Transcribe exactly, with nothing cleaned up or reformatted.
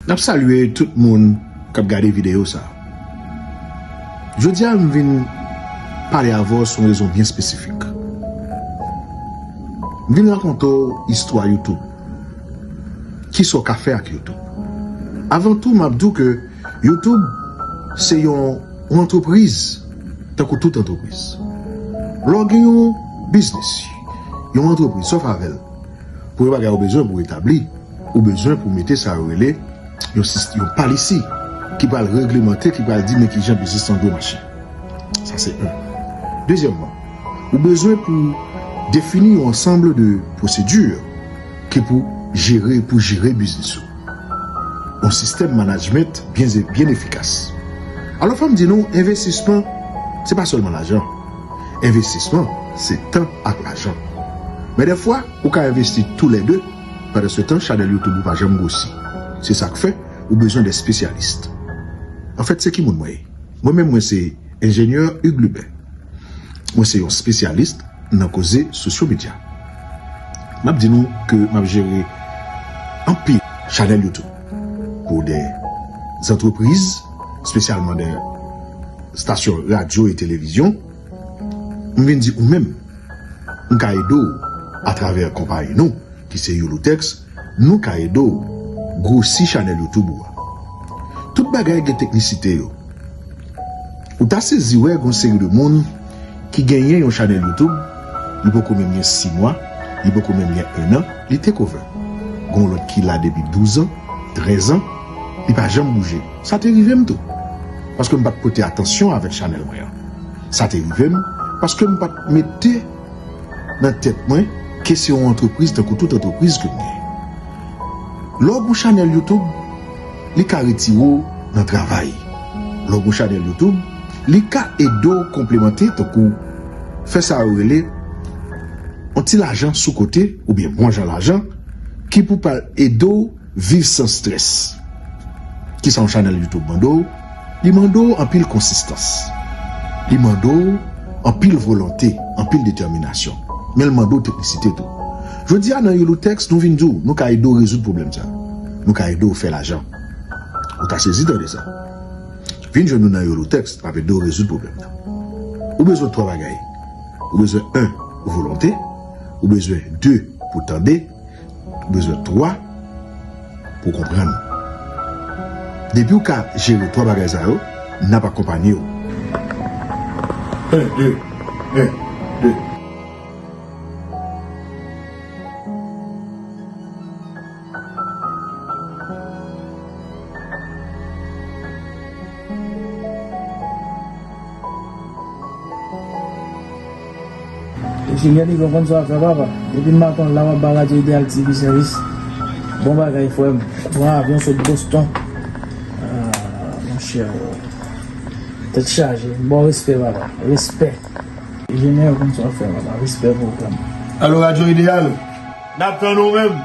N ap salye tout moun k ap gade videyo sa a. Jodi a, m vin pale avè w sou yon rezon byen espesifik. M vin rakonte w istwa YouTube. Kisa w ka fè ak YouTube? Avan tou, m ap di w ke YouTube se yon, yon antrepriz, tankou tout antrepriz. Lè w gen yon biznis, yon antrepriz, sa w fè avè l? Premye bagay ou bezwen pou etabli, ou bezwen pou mete sa yo rele yon sis-, yon palisi ki pral reglemante, ki pral di men kijan biznis lan dwe mache. Sa se yon. Dezyèmman, ou bezwen pou defini yon ansanm de pwosedi ki pou jere, pou jere biznis ou. Yon sistèm management byen, byen efikas. Alò, fò m di nou, envestisman, se pa sèlman lajan. Envestisman, se tan ak lajan. Men dèfwa, ou ka envesti toulède, pandan se tan, chanèl YouTube ou pa janm gwosi. Se sa k fè, ou bezwen de espesyalis. Anfèt, se ki moun mwen ye? Mwen menm, mwen se enjenyè Hugues Lubin. Mwen se yon espesyalis nan koze sosyo medya. M ap di nou ke m ap jere anpil chanèl YouTube pou de zantrepriz, espesyalman de stasyon radyo e televizyon. M vin di ou menm, m ka ede w atravè konpayi nou, ki se Youlutex, nou ka ede w gwosi chanèl YouTube ou a. Tout bagay gen teknisite yo. Ou ta sezi wè gon seri de moun ki genyen yon chanèl YouTube, li poko menm gen sis mwa, li poko menm gen en an, li take over. Gon lòt ki la depi douz an, trèz an, li pa janm bouje. Sa te rive m tou. Paske m pa t pote atansyon avèk chanèl mwen an. Sa te rive m paske m pa t mete nan tèt mwen ke se yon antrepriz tankou tout antrepriz ke m genyen. Lè w gen yon chanèl YouTube, li ka retire w nan travay. Lè w gen yon chanèl YouTube, li ka ede w konplemante tankou fè sa yo rele yon ti lajan sou kote oubyen bon jan lajan ki pou pral ede w viv san strès. Kisa yon chanèl YouTube mande w? Li mande w anpil konsistans. Li mande w anpil volonte, anpil detèminasyon. Men l mande w teknisite tou. Jodi a, nan Youlutex, nou vin di w, nou ka ede w rezoud pwoblèm sa. Nou ka ede w fè lajan. Ou ta sezi tande sa. Vin jwenn nou nan Youlutex, n ap ede w rezoud pwoblèm nan. Ou bezwen twa bagay. Ou bezwen, en, volonte. Ou bezwen, de, pou tande. Ou bezwen twa pou konprann. Depi w ka jere twa bagay sa yo, n ap akonpanye w. En, de, en, de. Mesye Guerrico konn sa w ap fè, papa. Depi maten w la, w ap ba Radyo Ideyal T V sèvis. Bon bagay, frè m. Pran avyon sot Boston. Ah, monchè. Tèt chaje. Bon respè, papa. Respè. Enjenyè konn sa w ap fè, papa. Respè pou ou, frè m. Alo, Radyo Ideyal. N ap tann ou menm.